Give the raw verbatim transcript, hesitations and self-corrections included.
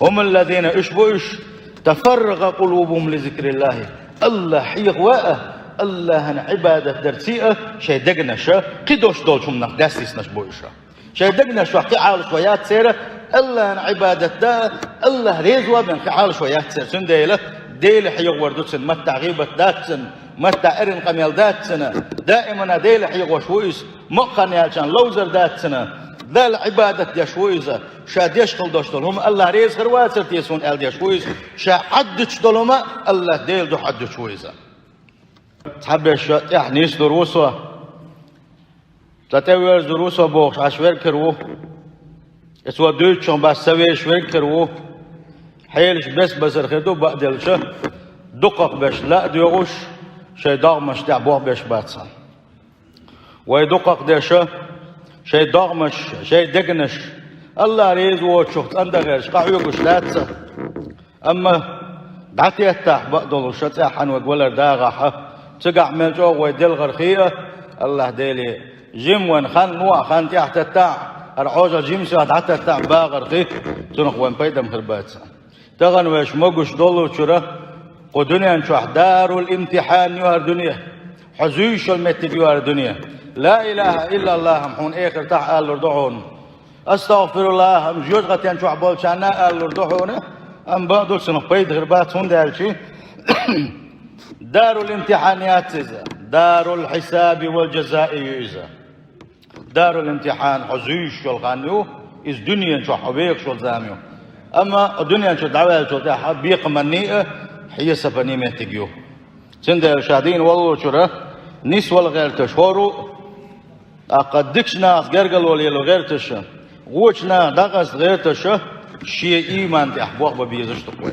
هم الذين, уьш бу уьш, تفرغ قلوبهم لذكر الله. АллахӀ хьехаваь а, АллахӀан Ӏибадат дарца а шайн дегнаш кхидолуш долчу хӀуманах даьссиснарш бу уьш. Шайн дегнаш чохь кхин Ӏалашо яц церан, АллахӀан Ӏибадат дан а, АллахӀ реза ван а бен кхин Ӏалашо яц церан. Цундела Дела хьехавар ду цуьнан, маттахь гӀийбат дац цуьнан, маттахь эрна къамел дац цуьнан, даимана Дела хьехош ву иза, мукъа хан яьлчахьана ловзар дац цуьнан, Далла Ӏибадат деш ву иза, ша деш хила долуш долу хӀума АллахӀ реза хир вацара те суна аьлла деш ву иза, ша Ӏаддуьтуш долу хӀума АллахӀ Дела ду Ӏаддуьтуш ву иза. Цхьаберш тӀаьхьа нислур ву со. Сан тӀе воьрзур ву со бохуш Ӏаш верг хир ву. И цо дуьйцучух бац ца везаш верг хир ву. Хьелаш бес-басар хир ду, бакъделча, дукхах берш ла а доьгӀуш, шайн догӀмаш тӀехь болх беш бац хьан. Вай дукхах дерш, шайн догӀмаш, шайн дегнаш АллахӀ реза воцучух цӀандан гӀерташ къахьоьгуш дац сан. Амма дӀатеттахь, бакъдолуш, ша цӀеххьана ваг валар дагӀахь, цигахь мел чӀогӀа вай делхархе а, АллахӀ Деле, жима вайн хан, лоӀа хан тӀехь таттахь, хӀара Ӏожалла жима сох дӀататтахь багӀархе, цунах вайн пайда хир бац. Тахана вайша могуш доллучура, кху дуьнен чохь дарул имтихьан ю хӀара дуьне, хьо зуьйш йолу меттиг ю хӀара дуьне. Ла илахӀа иллаллахӀ-м хьуна эхартахь алалур ду хьуна. АстагӀфируллахӀ-м жоьжахатен чохь болчарна алалур ду хьуна, амма бакъдолуш цунах пайда хир бац, хӀунда аьлча дарул имтихьан яц иза, дарул хьисаби вал жазаи ю иза. Дарул имтихьан хьо зуьйш йолу хан ю, иза дуьнен чохь хьо вехаш йолу зама ю. Амма дуьнен чу дӀаваьллачул тӀаьхьа бекхаманний а, хьесапанний меттиг ю. Цундела ша дийна воллучура нисвала гӀерташ хӀора а, тӀаккха дикачу нахаца гергарло лело гӀерташ а, вочу наха дӀакъаста гӀерташ а, шен ийман тӀехь болх бан безаш ду вай.